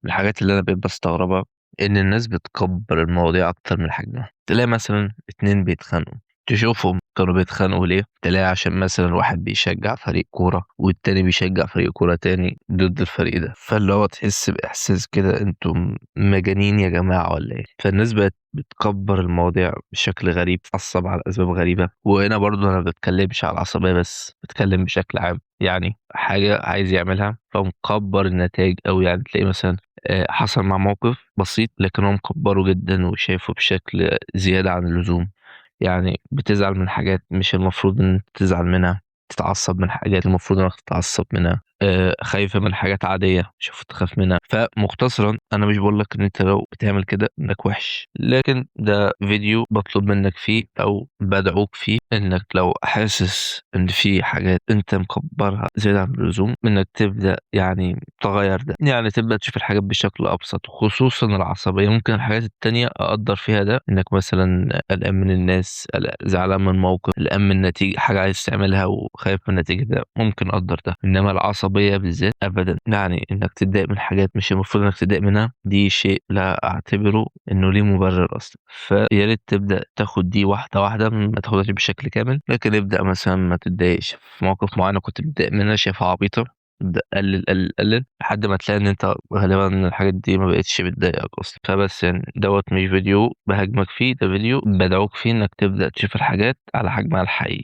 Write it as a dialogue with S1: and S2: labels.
S1: من الحاجات اللي أنا بقيت باستغربها إن الناس بتكبّر المواضيع أكتر من حجمها. تلاقي مثلًا 2 بيتخانقوا، تشوفهم كانوا بيتخانقوا ليه، تلاقي عشان مثلًا واحد بيشجّع فريق كورة والتاني بيشجّع فريق كورة تاني ضد الفريق ده، فاللي هو تحس بإحساس كده أنتم مجانين يا جماعة والّا إيه؟ فالناس بقت بتكبّر المواضيع بشكل غريب، تتعصب على أسباب غريبة. وهنا برضه أنا ما باتكلمش على العصبية بس، باتكلم بشكل عام، يعني حاجة عايز يعملها فمكبّر النتايج أوي. يعني تلاقيه مثلًا حصل معاه موقف بسيط لكن هو مكبّره جدًا وشايفه بشكل زيادة عن اللزوم. يعني بتزعل من حاجات مش المفروض إن أنت تزعل منها، تتعصب من حاجات المفروض إنك تتعصب منها، خايفة من حاجات عادية مش المفروض تخاف منها. فمختصرًا أنا مش باقول لك إن أنت لو بتعمل كده إنك وِحِش، لكن ده فيديو باطلب منك فيه أو بادعوك فيه إنك لو حاسس إن في حاجات أنت مكبّرها زيادة عن اللزوم، إنك تبدأ يعني تغيّر ده، يعني تبدأ تشوف الحاجات بشكل أبسط، خصوصًا العصبية. ممكن الحاجات التانية أقدّر فيها ده، إنك مثلًا قلقان من الناس، زعلان من موقف، قلقان من نتيجة حاجة عايز تعملها وخايف من نتيجتها، ممكن أقدّر ده. إنما العصبية بالذات أبدًا، يعني إنك تتضايق من حاجات مش المفروض إنك تتضايق منها، دي شيء لا أعتبره إنه ليه مبرر أصلًا. فيا ريت تبدأ تاخد دي واحدة واحدة، ما تاخدهاش بشكل كامل، لكن ابدأ مثلًا ما تتضايقش في مواقف معينة كنت بتتضايق منها شايفها عبيطة، ابدأ قلل، قلل، قلل، لحد ما تلاقي إن أنت غالبًا الحاجات دي ما بقتش بتضايقك أصلًا. فبس يعني دوّة مش فيديو باهاجمك فيه، ده فيديو بادعوك فيه إنك تبدأ تشوف الحاجات على حجمها الحقيقي.